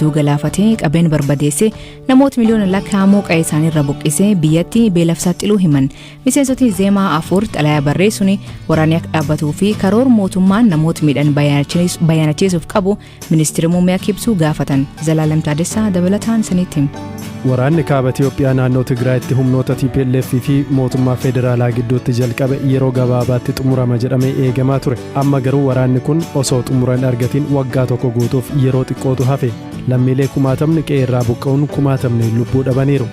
Hedduu galaafatee, qabeen barbadeesse, namoota miliyoona lakkaa'amoo qa'ee isaaniirra buqqisee, biyyatti beelaaf saaxiluu himan. Miseensotni Izeemaa afur xalayaa barreessuun waraanni akka dhaabbatuu fi karoor mootummaan namoota miidhan bayyanachiisuuf qabu ministeera muummee akka ibsu gaafatan. Zalaalam Taadessaa dabalataan sanitti hima. Waraanni kaaba Itiyoophiyaa naannoo Tigraayitti humnoota TPLF fi mootummaa federaalaa gidduutti jalqabe yeroo gabaabaatti xumurama jedhamee eegamaa ture. Amma garuu waraanni kun osoo xumura hin argatiin waggaa tokko guutuuf yeroo xiqqootu hafe. Lammiilee kumaatamni qe'ee irraa buqqa'uun kumaatamni lubbuu dhabaniiru.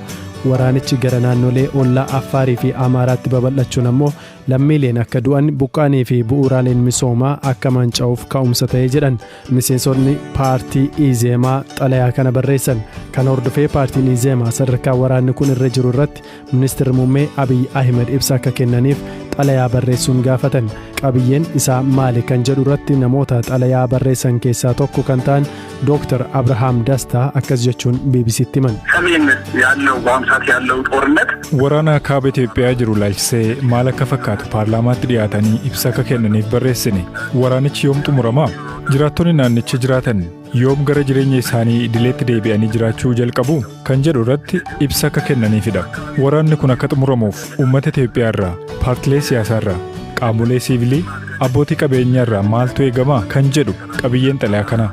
Waraanichi gara naannolee ollaa Affaarii fi Amaaraatti babal'achuun ammoo lammiileen akka du'an, buqqa'anii fi bu'uuraaleen misoomaa akka manca'uuf ka'umsa ta'e jedhan miseensonni paartii Izeemaa xalayaa kana barreessan. Kana hordofee paartiin Izeemaa sadarkaa waraanni kun irra jiru irratti ministeerri muummee Abiy Ahmed ibsa akka kennaniif xalayaa barreessuun gaafatan. Qabiyyeen isaa maali kan jedhu irratti namoota xalayaa barreessan keessaa tokko kan ta'an Dr. Abrahaam Dastaa akkas jechuun BBCtti himan. ሰሜን ያለው በአሁኑ ሰዓት ያለው ጦርነት Waraana kaaba Itoophiyaa jiru ilaalchisee maal akka fakkaatu paarlaamaatti dhiyaatanii ibsa akka kennaniif barreessine. Waraanichi yoom xumurama? Jiraattonni naannicha jiraatan yoom gara jireenya isaanii idileetti deebi'anii jiraachuu jalqabu? Kan jedhu irratti ibsa akka kennaniifidha. Waraanni kun akka xumuramuuf uummata Itoophiyaa irraa, paartilee siyaasaa irraa, qaamolee siivilii, abbootii qabeenyaa irraa maaltu eegama kan jedhu qabiyyeen xalayaa kanaa.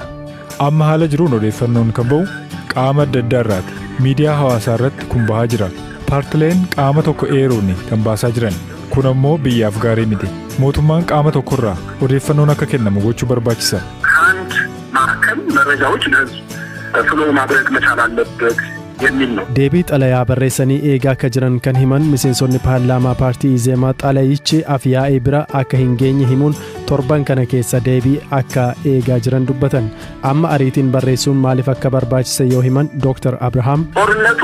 Amma haala jiruun odeeffannoon kan ba'u qaama adda addaa irraati. Miidiyaa hawaasaa irratti kun bahaa jira. Paartileen qaama tokko eeruun kan baasaa jiran. Kun ammoo biyyaaf gaarii miti. Mootummaan qaama tokkorraa odeeffannoon akka kennamu gochuu barbaachisa. ከአንድ ማዕከል መረጃዎች ለህዝብ flow ማድረግ መቻል አለበት የሚል ነው። Deebii xalayaa barreessanii eegaa akka jiran kan himan miseensonni paarlaamaa paartii Izeemaa, xalayichi afyaa'ii bira akka hin geenye himuun torban kana keessa deebii akka eegaa jiran dubbatan. Amma ariitiin barreessuun maaliif akka barbaachise yoo himan Dr. Abrahaam, ጦርነቱ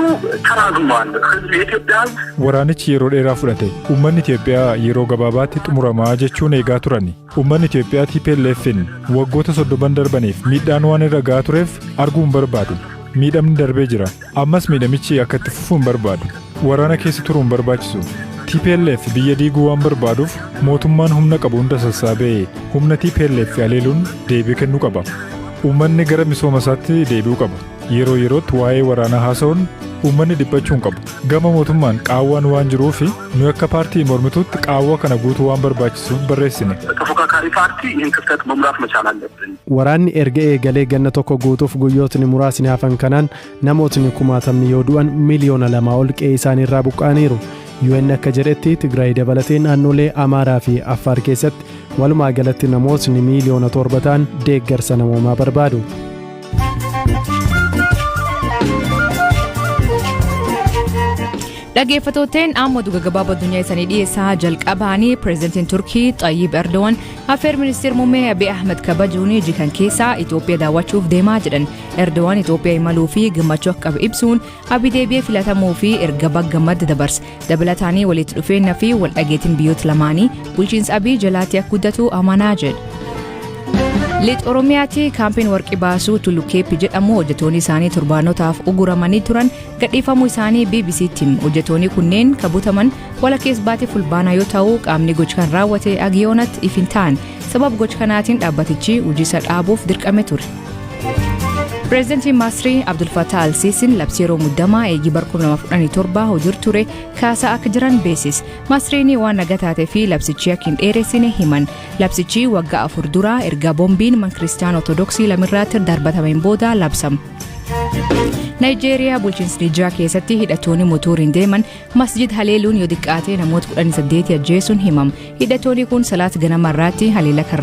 ተራዝሟል። ህዝብ የኢትዮጵያ ህዝብ Waraanichi yeroo dheeraa fudhate. Uummanni Itoophiyaa yeroo gabaabaatti xumuramaa jechuun eegaa turani. Uummanni Itoophiyaa TPLF'n waggoota 30n darbaniif miidhaan waan irra gahaa tureef arguu hin barbaadu. Miidhamni darbee jira. Ammas miidhamichi akka itti fufuu hin barbaadu. Waraana keessa turuu hin barbaachisu. TPLF biyya diiguu waan barbaaduuf mootummaan humna qabu hunda sassaabee humna TPLF haleeluun deebii kennuu qaba. Uummanni gara misooma isaatti deebi'uu qaba. Yeroo yerootti waa'ee waraanaa haasa'uun uummanni dhiphachuu hin qabu. Gama mootummaan qaawwaan waan jiruufi nu akka paartii mormituutti qaawwa kana guutuu waan barbaachisuuf barreessine. ተፎካካሪ ፓርቲ ይህን ክፍተት መሙላት መቻል አለብን። Waraanni erga eegalee ganna tokko guutuuf guyyootni muraasni hafan kanaan namootni kumaatamni yoo du'an, miliyoona 2 ol qe'ee isaaniirraa buqqa'aniiru. UN akka jedhetti Tigraay dabalatee naannolee Amaaraa fi Affaar keessatti walumaa galatti namootni miiliyoona 7 ta'an deeggarsa namoomaa barbaadu. Dhaggeeffattootni, amma oduu gaggabaaboo addunyaa isaanii dhiyeessaa. Jalqabaanii, pireezidantiin Turkii Xayyib Erdogan affeer ministeera muummee Abiy Ahmed kabajuun jikan keessaa Itoophiyaa daawwachuuf deemaa jedhan. Erdogan Itoophiyaa imaluu fi gammachuu akka qabu ibsuun Abiy deebi'ee filatamuu fi erga bagga dabarse. Dabalataanii walitti dhufeenya fi wal dhageetiin biyyoota lamaanii bulchiinsa Abiy jalaatti akka guddatu amanaa jedha. Lixa Oromiyaatti kaampaniin warqii baasuu Tullu Keeppi jedhamu hojjettoonni isaanii torbaanotaaf uguramanii turan gadhiifamuu isaanii BBCtti. Hojjettoonni kunneen kan butaman walakkeessa baatii Fulbaanaa yoo ta'u, qaamni gocha kan raawwate agiyoonatti if hin ta'an. Sababa gocha kanaatiin dhaabbatichi hojii isa dhaabuuf dirqame ture. Pireezidantiin Maasrii Abdul Fattah Al-Siisiin labsii yeroo muddamaa eegii bara 2017 hojii ture kaasaa akka jiran beeksise. Maasriin waan nagaa taatee fi labsichi akka hin dheeressine himan. Labsichi waggaa 4 dura erga boombiin mana kiristaana Ortodoksii lamirraatti darbatameen booda labsama. Naayijeeriyaa bulchiinsa Niijeraa keessatti hidhattoonni motoriin deeman masjid haleeluun yoo xiqqaate namoota 18 ajjeesuun himama. Hidhattoonni kun salaata ganama irraatti haleela kan